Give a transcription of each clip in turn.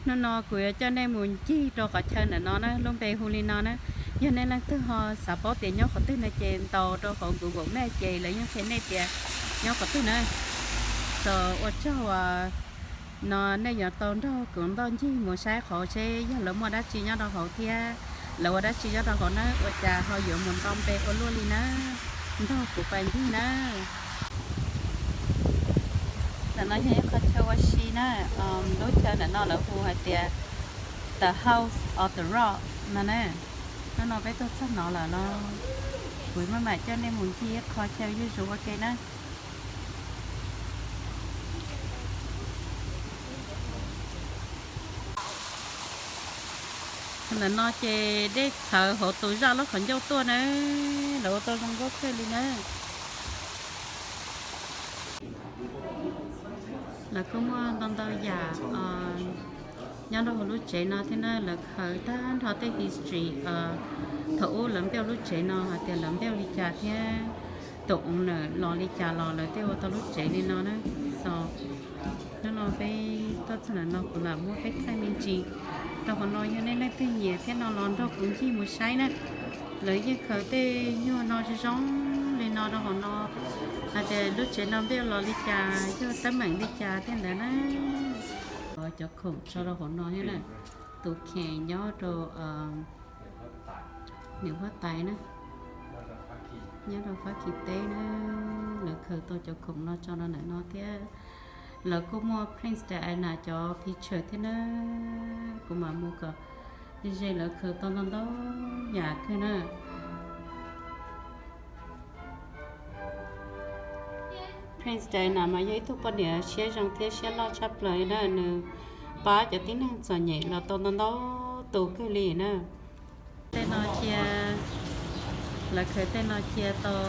Hnub no kuv yuav coj nej mus ncig rau qhov chaw ntawm no na, lub npe hu li no na. Yog nej leej twg ho xav paub tias nyob qhov twg no ces ntaus rau hauv Google Maps ces lawv yeej qhia nej tias nyob qhov twg na. So ua tsaug uas no nej yuav tau nrog kuv ncig mus saib qhov seb yog lawv muaj dab tsi nyob rau hauv thiab lawv ua dab tsi nyob rau hauv na. Ua cas ho yuav mus nto npe ua luaj li na? Nrog kuv pais ncig na. Ntawm no yog ib qho chaw ua si na, lub chaw ntawm no lawv hu hais tias The House of the Rock no na. Hnub no peb tuaj txog no lawm los kuv maj mam coj nej mus ncig ib qho chaw zuj zus ua ke na. Ntawm no ces dej txhawv hauv tus zaj lub qhov ncauj tuaj na, lawv ua tau zoo nkauj kawg li na. Lawv kuj muaj ntau ntau yam nyob rau hauv lub tsev no thiab na, lawv khaws tag nrho tej history thaum ub lawv build lub tsev no hais tias lawv build li cas thiab tus owner los li cas los lawv thiaj ua tau lub tsev li no na. So hnub no peb tuaj txog ntawm no kuv lam muab peb thaij me ntsis rau hauv no, yog nej leej twg nyiam thiab no los nrog kuv ncig mus saib na. Lawv yeej khaws tej nyuag no zoo zoo li no rau hauv no hais tias lub tsev no build los li cas, yog teeb meem li cas thiab ntawd na. Cov khoom tso rau hauv no thiab na. Tus kheem nyob rau niam huab tais na, nyob rau Fab Kis teb na, lawv khaws tau cov khoom no tso rau ntawm no thiab. Lawv kuj muaj Princess Diana cov picture thiab na, kuv mam mus kom ze lawv khaws tau ntau ntau yam kawg na. Princess Diana mas yog ib tug poj niam siab zoo thiab siab loj tshaj plaws na, nws pab cov tib neeg txom nyem los tau ntau ntau tus kawg li na. Tej no cia, lawv khaws tej no cia tau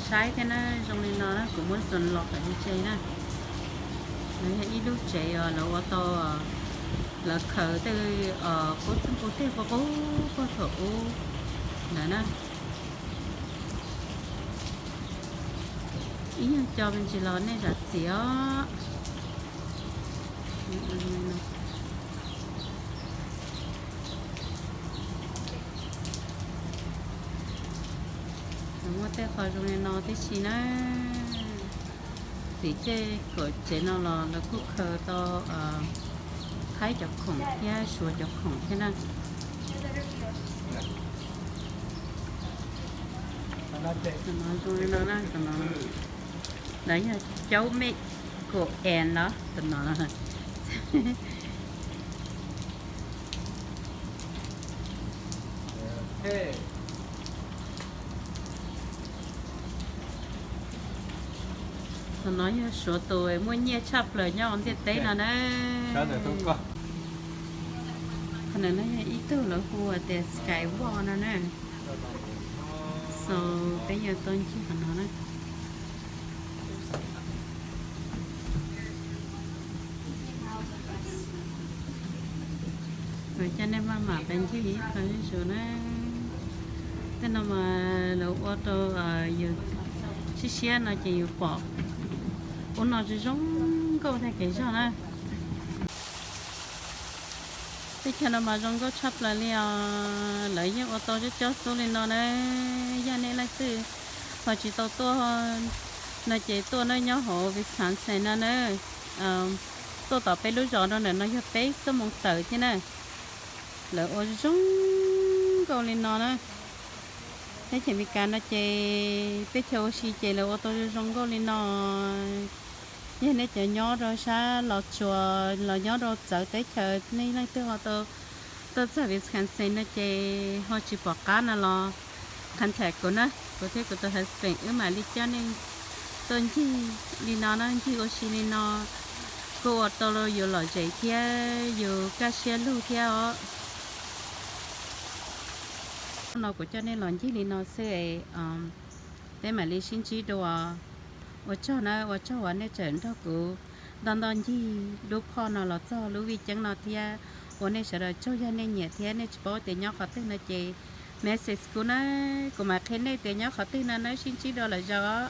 saib thiab na, zoo li no na, kuv muab zoom los kom ze na. Lawv yog ib lub tsev os, lawv ua tau, lawv khaws tej qub txeeg qub teg qub qub puag thaum ub ntawd na. Ib nyuag co me ntsis los nej zam txim os. Muaj tej qho zoo li no tib si na. Tim tej kaum tsev no los lawv kuj khaws tau thaib cov khoom thiab suav cov khoom thiab na. Tus no zoo li no na, tus no lawv yog caub mej kaum en los tus no. Tus no yog suav tus muaj nyiaj tshaj plaws nyob ntiaj teb no na. Qhov no yog ib tug lawv hu tias Skywalk no na. So peb yuav tau ncig qhov no na. Kuv coj nej maj mam pais ncig ib qho zuj zus na. Tej no mas lawv ua rau yus siab siab no ces yus pom ub no zoo zoo nkauj tag kev zog na. Teb chaws no mas zoo nkauj tshaj plaws li os. Lawv yeej ua tau cob cob xub li no na. Yog nej leej twg ho tsis tau tuaj no ces tuaj na, nyob hauv Wisconsin no na. Tuaj tom peb lub zos rau ntawm no yog peb xuab moos tawm thiab na. Lawv ua zoo nkauj li no na. Teb chaws Amelikas no ces peb chaw ua si ces lawv ua tau zoo zoo nkauj li no. Yog nej cov nyob rau sab Los Tsuas los nyob rau txawv teb chaws, nej leej twg ho tau tuaj txog Wisconsin no ces ho tsis pom qab no los contact kuv na, kuv thiab kuv tus husband wb mam li coj nej tuaj ncig li no na, ncig ua si li no kuj ua tau yus lom zem thiab yus kaj siab lug thiab os. Hnub no kuv coj nej los ncig li no xwb es peb mam li sib ntsib dua. Ua tsaug na, ua tsaug uas nej tseem nrog kuv nto nto ncig lub phoj no los txog lub vij ceeb no thiab. Ua nej sawv daws tsaug, yog nej nyiam thiab nej tsis paub tias nyob qhov twg no ces message kuv na, kuv mam qhia nej tias nyob qhov twg no na. Sib ntsib dua lwm zaus.